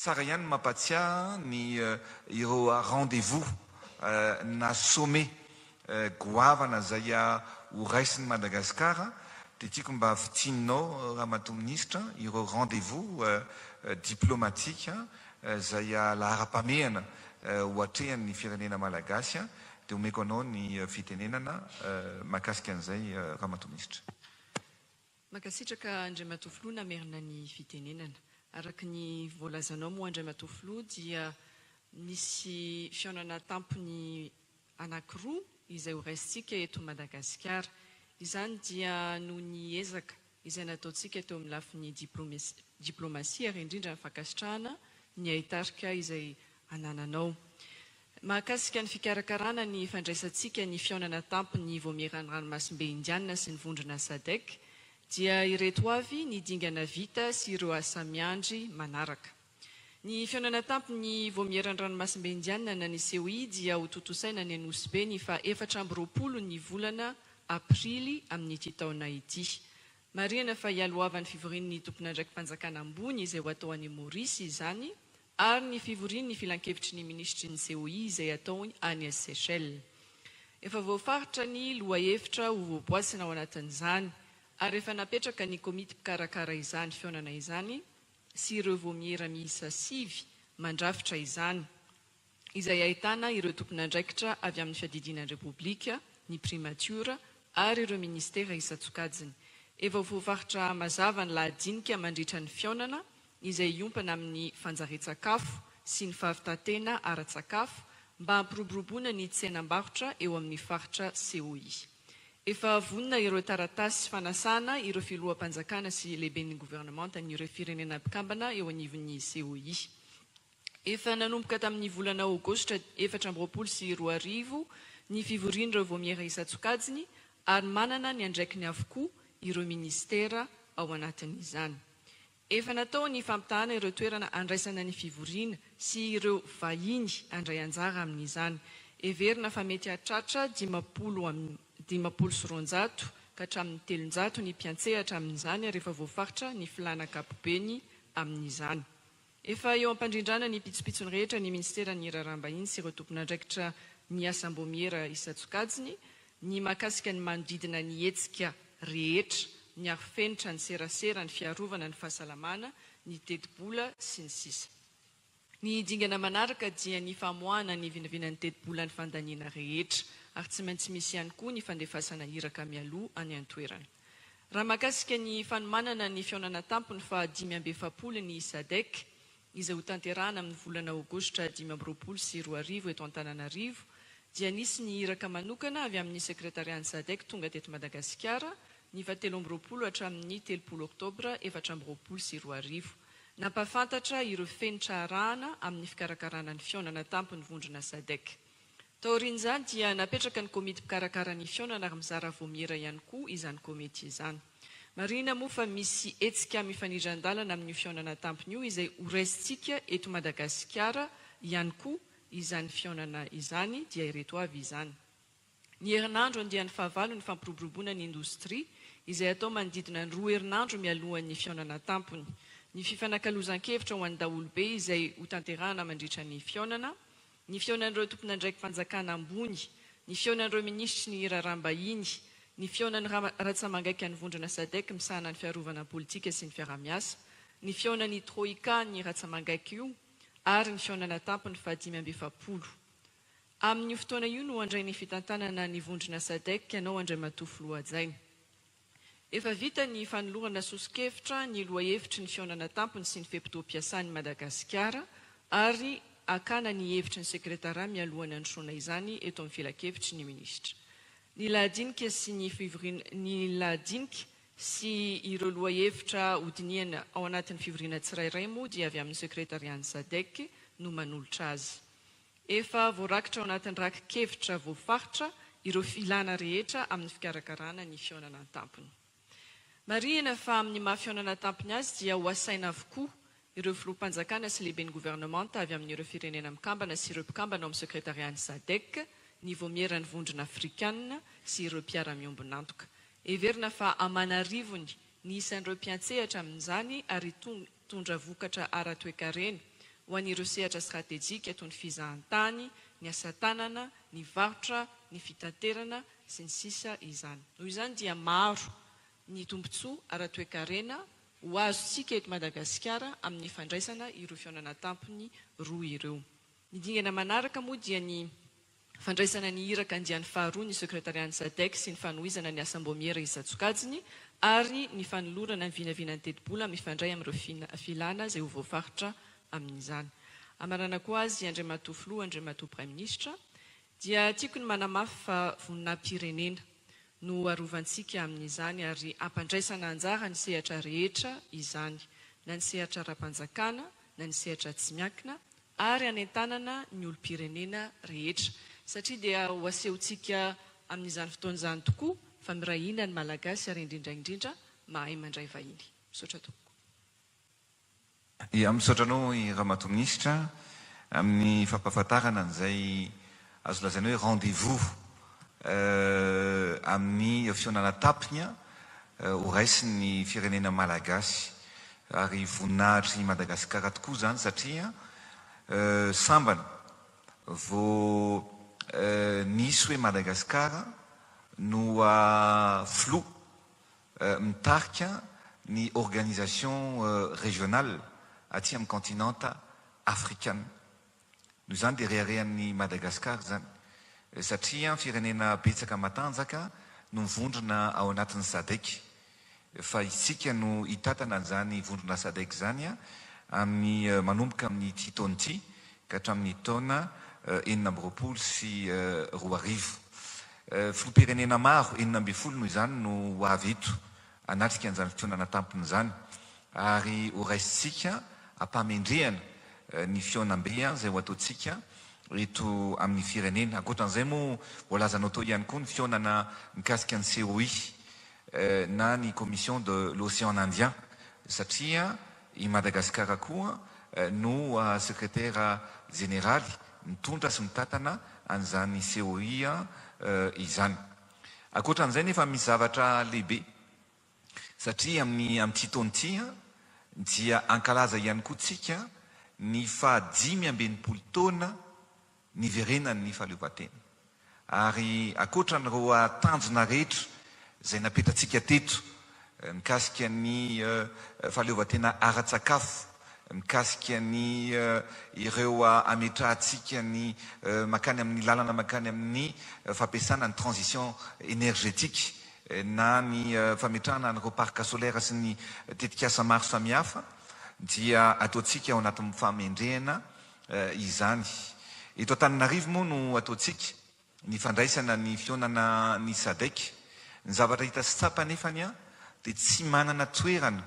Tsara ihany ny mampatsiahy ny ireo rendez-vous na sommet goavana izay ho raisin'i Madagasikara dia tiako mba fintininao Ramatoa Minisitra ireo rendez-vous diplomatique izay laharam-pahamehana ho atrehan'ny firenena malagasy dia omeko anao ny fitenenana mahakasika an'izay Ramatoa Minisitra. Mankasitraka Andriamatoa Filoha namerina ny fitenenana. Araka ny voalazanao moa Andriamatoa Filoha dia nisy fihaonana tampony anankiroa izay ho raisintsika eto Madagasikara. Izany dia noho ny ezaka izay nataontsika teo amin'ny lafiny diplomasia ary indrindra ny fankasitrahana ny haitarika izay anananao. Mahakasika ny fikarakarana ny fandraisantsika ny fihaonana tampon'ny Vaomieran'ny Ranomasimbe Indiana sy ny Vondrona Sadec dia ireto avy ny dingana vita sy ireo asa miandry manaraka. Ny fihaonana tampon'ny Vaomieran'ny Ranomasimbe Indiana na ny COI dia hotontosaina any Nosy Be ny faha 24 ny volana aprily amin'ity taona ity. Marihana fa hialohavan'ny fivorian'ny tompon'andraiki-panjakana ambony izay ho atao any Maorisy izany ary ny fivorian'ny filankevitry ny minisitry ny COI izay atao any Seychelles. Efa voafaritra ny lohahevitra ho voaboasina ao anatin'izany ary efa napetraka ny komity mpikarakara izany fihaonana izany sy ireo voamiera miisa sivy mandrafitra izany. izay ahitana ireo tompon'andraikitra avy amin'ny Fiadidiana ny Repoblika, ny Primatiora ary ireo minisitera isan-tsokajiny. Efa voafaritra mazava ny lahadinika mandritra ny fihaonana izay hiompana amin'ny fanjarian-tsakafo sy ny fahavitan-tena ara-tsakafo mba hampiroboroboana ny tsenam-barotra eo amin'ny faritra COI. Efa vonona ireo taratasy fanasana ireo filoham-panjakana sy lehiben'ny governemantan'ireo firenena mpikambana eo anivon'ny COI. Efa nanomboka tamin'ny volana aogositra 2024 ny fivorian'ireo vaomiera isan-tsokajiny ary manana ny andraikiny avokoa ireo minisitera ao anatin'izany. Efa natao ny fampitahana ireo toerana andraisana ny fivoriana sy ireo vahiny handray anjara amin'izany. Heverina fa mety hahatratra 250 ka hatramin'ny 300 ny mpiantsehatra amin'izany ary efa voafaritra ny filàna ankapobeny amin'izany. Efa eo am-pandrindrana ny pitsopitsony rehetra ny minisiteran'ny Raharaham-bahiny sy ireo tompon'andraikitra ny asam-boamiera isan-tsokajiny, ny mahakasika ny manodidina ny hetsika rehetra, ny arofenitra, ny serasera, ny fiarovana ny fahasalamana, ny tetibola, sy ny sisa. Ny dingana manaraka dia ny famoahana ny vinavinan'ny tetibolan'ny fandaniana rehetra, ary tsy maintsy misy ihany koa ny fandefasana iraka mialoha any an-toerana. Raha mahakasika ny fanomanana ny fihaonana tampony faha 45 ny Sadec, izay hotanterahana amin'ny volana aogositra 2025 eto Antananarivo, dia nisy ny iraka manokana avy amin'ny sekretarian'ny Sadec tonga teto Madagasikara ny faha 23 hatramin'ny 30 oktobra 2024. Nampahafantatra ireo fenitra arahana amin'ny fikarakarana ny fihaonana tampony vondrona Sadec. Taorian'izany dia napetraka ny komity mpikarakara ny fihaonana ary mizara voamiera ihany koa izany komity izany. Marihina moa fa misy hetsika mifanindran-dalana amin'io fihaonana tampony io izay horaisintsika eto Madagasikara ihany koa izany fihaonana izany dia ireto avy izany. Ny herinandro andiany fahavalo ny fampiroboroboana ny indostria izay atao manodidina ny roa herinandro mialohan'ny fihaonana tampony. Ny fifanakalozan-kevitra ho an'ny daholobe izay hotanterahana mandritra ny fihaonana. Ny fihaonan'ireo tompon'andraiki-panjakana ambony, ny fihaonan'ireo minisitry ny raharaham-bahiny, ny fihaonan'ny ratsamangaikan'ny vondrona Sadec misahana ny fiarovana politika sy ny fiaraha-miasa, ny fihaonan'ny Troika ny ratsamangaiky io ary ny fihaonana tampony faha 45. Amin'io fotoana io no handray ny fitantanana ny vondrona Sadec ianao Andriamatoa Filoha hajaina. Efa vita ny fanolorana soso-kevitra ny lohahevitry ny fihaonana tampony sy ny fe-potoam-piasan'i Madagasikara ary hakana ny hevitry ny sekretariat mialohan'ny handrosoana izany eto amin'ny filankevitry ny minisitra. Ny lahadinika sy ny fivoriana ny lahadinika sy ireo lohahevitra hodinihana ao anatin'ny fivoriana tsirairay moa dia avy amin'ny sekretarian'ny Sadec no manolotra azy. Efa voarakitra ao anatin'ny raki-kevitra voafaritra ireo filàna rehetra amin'ny fikarakarana ny fihaonana an-tampony. Marihina fa amin'ny maha fihaonana an-tampony azy dia ho asaina avokoa ireo filoham-panjakana sy lehiben'ny governemanta avy amin'ireo firenena mikambana sy ireo mpikambana ao amin'ny sekretarian'ny Sadec, ny Vaomieran'ny Vondrona Afrikanina sy ireo mpiara-miombon'antoka. Heverina fa aman'arivony ny isan'ireo mpiantsehatra amin'izany ary hitondra vokatra ara-toekarena. ho an'ireo sehatra stratejika toy ny fizahantany, ny asa tanana, ny varotra, ny fitaterana, sy ny sisa izany. Noho izany dia maro ny tombontsoa ara-toekarena ho azontsika eto Madagasikara amin'ny fandraisana ireo fihaonana an-tampony roa ireo. Ny dingana manaraka moa dia ny fandraisana ny iraka andiany faharoa ny sekretarian'ny Sadec sy ny fanohizana ny asam-baomiera isan-tsokajiny ary ny fanolorana ny vinavinan'ny tetibola mifandray amin'ireo filana izay ho voafaritra amin'izany. Amaranako azy Andriamatoa Filoha, Andriamatoa Praiminisitra, dia tiako ny manamafy fa voninahi-pirenena no arovantsika amin'izany ary ampandraisana anjara ny sehatra rehetra izany, na ny sehatra ara-panjakana na ny sehatra tsy miankina ary hanentanana ny olom-pirenena rehetra satria dia ho asehontsika amin'izany fotoana izany tokoa fa miray hina ny Malagasy ary indrindra indrindra mahay mandray vahiny. Misaotra tompoko. Ia, misaotra anao i Ramatoa Minisitra amin'ny fampahafantarana an'izay azo lazaina hoe rendez-vous amin'ny fihaonana tapiny ho raisin'ny firenena malagasy ary voninahitr'i Madagasikara tokoa izany satria sambany vao nisy hoe Madagasikara no filoha mitarika ny organisation régionale aty amin'ny continent afrikana. Noho izany dia reharehan'i Madagascar izany satria firenena betsaka matanjaka no mivondrona ao anatin'ny Sadec fa isika no hitantana an'izany vondrona Sadec izany amin'ny manomboka amin'ity taona ity ka hatramin'ny taona 2026. Filoham-pirenena maro, 16 noho izany no ho avy eto hanatrika an'izany fihaonana tampony izany ary ho raisintsika am-pahamendrehana ny fihaonambe izay ho ataontsika eto amin'ny firenena. Ankoatra an'izay moa voalazanao teo ihany koa ny fihaonana mikasika ny COI na ny Commission de l'Ocean Indien satria i Madagasikara koa no sekretera jeneraly mitondra sy mitantana an'izany COI izany. Ankoatra an'izay nefa misy zavatra lehibe satria amin'ny amin'ity taona ity dia hankalaza ihany koa tsika ny faha 65 taona niverenan'ny fahaleovantena. Ary ankoatra an'ireo tanjona rehetra izay napetratsika teto mikasika ny fahaleovantena ara-tsakafo, mikasika ny ireo hametrahantsika ny mankany amin'ny lalana mankany amin'ny fampiasana ny transition énergétique na ny fametrahana an'ireo parc solaire sy ny tetikasa maro samihafa dia ataontsika ao anatin'ny fahamendrehana izany. Eto Antananarivo moa no ataontsika ny fandraisana ny fihaonana ny Sadec. Ny zavatra hita sy tsapa anefany dia tsy manana toerana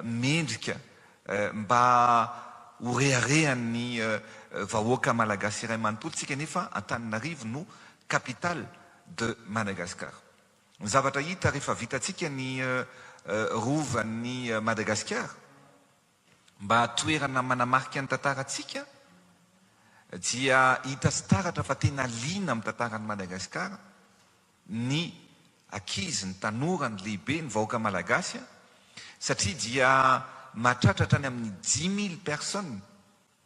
mendrika mba ho reharehan'ny vahoaka malagasy iray manontolo tsika nefa Antananarivo no capitale de Madagascar. Ny zavatra hita rehefa vitantsika ny rovan'i Madagasikara mba toerana manamarika ny tantarantsika dia hita sy taratra fa tena liana amin'ny tantaran'i Madagasikara ny ankizy, ny tanora, ny lehibe, ny vahoaka malagasy satria dia mahatratra hatrany amin'ny 10 000 personnes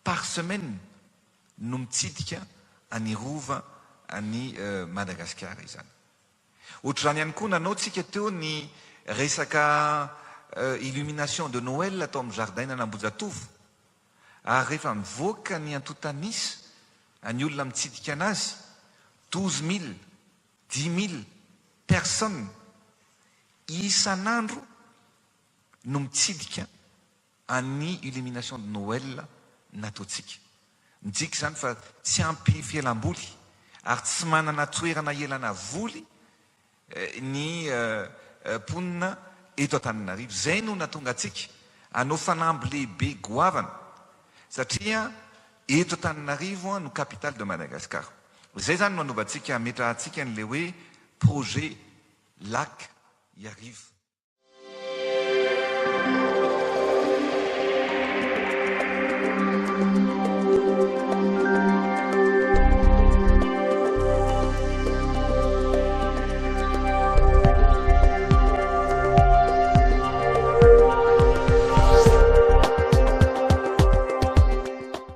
par semaine no mitsidika an'i Rova an'i Madagasikara izany. Ohatr'izany ihany koa nanao tsika teo ny resaka illumination de Noël atao amin'ny jardin an'Ambohijatovo ary rehefa mivoaka ny antontan'isa ny olona mitsidika anazy 12 000, 10 000 personnes isan'andro no mitsidika an'ny illumination de Noël nataontsika. Midika izany fa tsy ampy fialamboly ary tsy manana toerana hialana voly ny mponina eto Antananarivo. Izay no nahatonga antsika hanao fanamby lehibe goavana satria eto Antananarivo no capitale de Madagascar. Izay izany no hanaovantsika, hametrahantsika an'ilay hoe projet lac Iarivo.